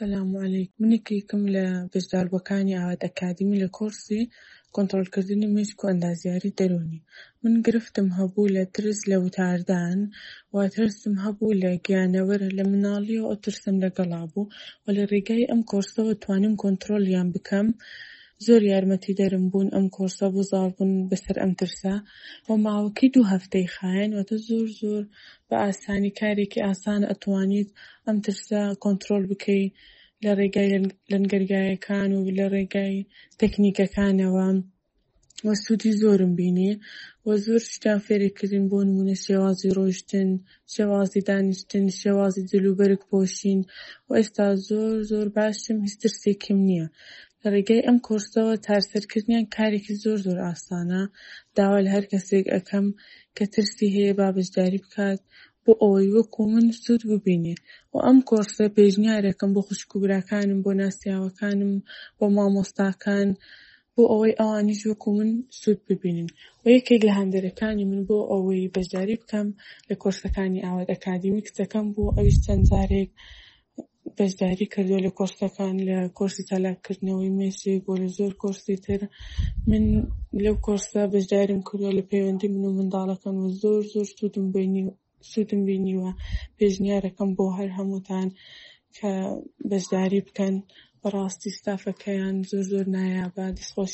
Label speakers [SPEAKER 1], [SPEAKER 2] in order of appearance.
[SPEAKER 1] سلام علیکم. من یەکێکم لە بەشداربووەکانی ئاوات ئەکادیمی لە کۆرسی کۆنترۆڵکردنی مێشک و ئەندازیاری دەروونی. من گرفتم هەبوو لە ترس لە وتاردان و ترسم هەبوو لە گیانەوەر، لە مناڵیەوە ئەو ترسەم لەگەڵا بوو و لە ڕێگای ئەم کۆرسەوە توانیم کۆنترۆڵیان بکەم. زۆر یارمەتیدەرم بوون ئەم کۆرسە بۆ زاڵبوون بەسەر ئەم ترسە و ماوەکەی 2 هەفتەی خایەن، واتە زۆر زۆر بە ئاسانی کارێکی ئاسان ئەتوانیت ئەم ترسە کۆنترۆڵ بکەی لە ڕێگای لەنگەرگایەکان و لە ڕێگای تەکنیکەکانەوە و سوودی زۆرم بینی و زۆر شتیان فێری کردین، بۆ نمونە شێوازی ڕۆیشتن، شێوازی دانیشتن، شێوازی جلوبەرگ پۆشین و ئێستا زۆر زۆر باشم، هیچ ترسێکم نییە. لە ڕێگای ئەم کۆرسەوە چارەسەرکردنیان کارێکی زۆر زۆر ئاسانە. داوا لە هەر کەسێک ئەکەم کە ترسی هەیە با بەشداری بکات بۆ ئەوەی وەکو من سوود ببینێ. و ئەم کۆرسە پێشنیارەکەم بۆ خوشک و براکانم، بۆ ناسیاوەکانم، بۆ مامۆستاکان، بۆ ئەوەی ئەوانیش وەکو من سوود ببینن. و یەکێک لە هاندەرەکانی من بۆ ئەوەی بەشداری بکەم لە کۆرسەکانی ئاوات ئەکادیمی کچەکەم بوو، ئەویش چەند جارێک بەشداری کردووە لە کۆرسەکان، لە کۆرسی چالاککردنەوەی مێشک و لە زۆر کۆرسی تر. من لەو کۆرسە بەشداریم کردووە لە پەیوەندی من و منداڵەکەم و زۆر زۆر سوودم بینیوە. پێشنیارەکەم بۆ هەر هەمووتان کە بەشداری بکەن. بەڕاستی ستافەکەیان زۆر زۆر نایابە. دەستخۆشی.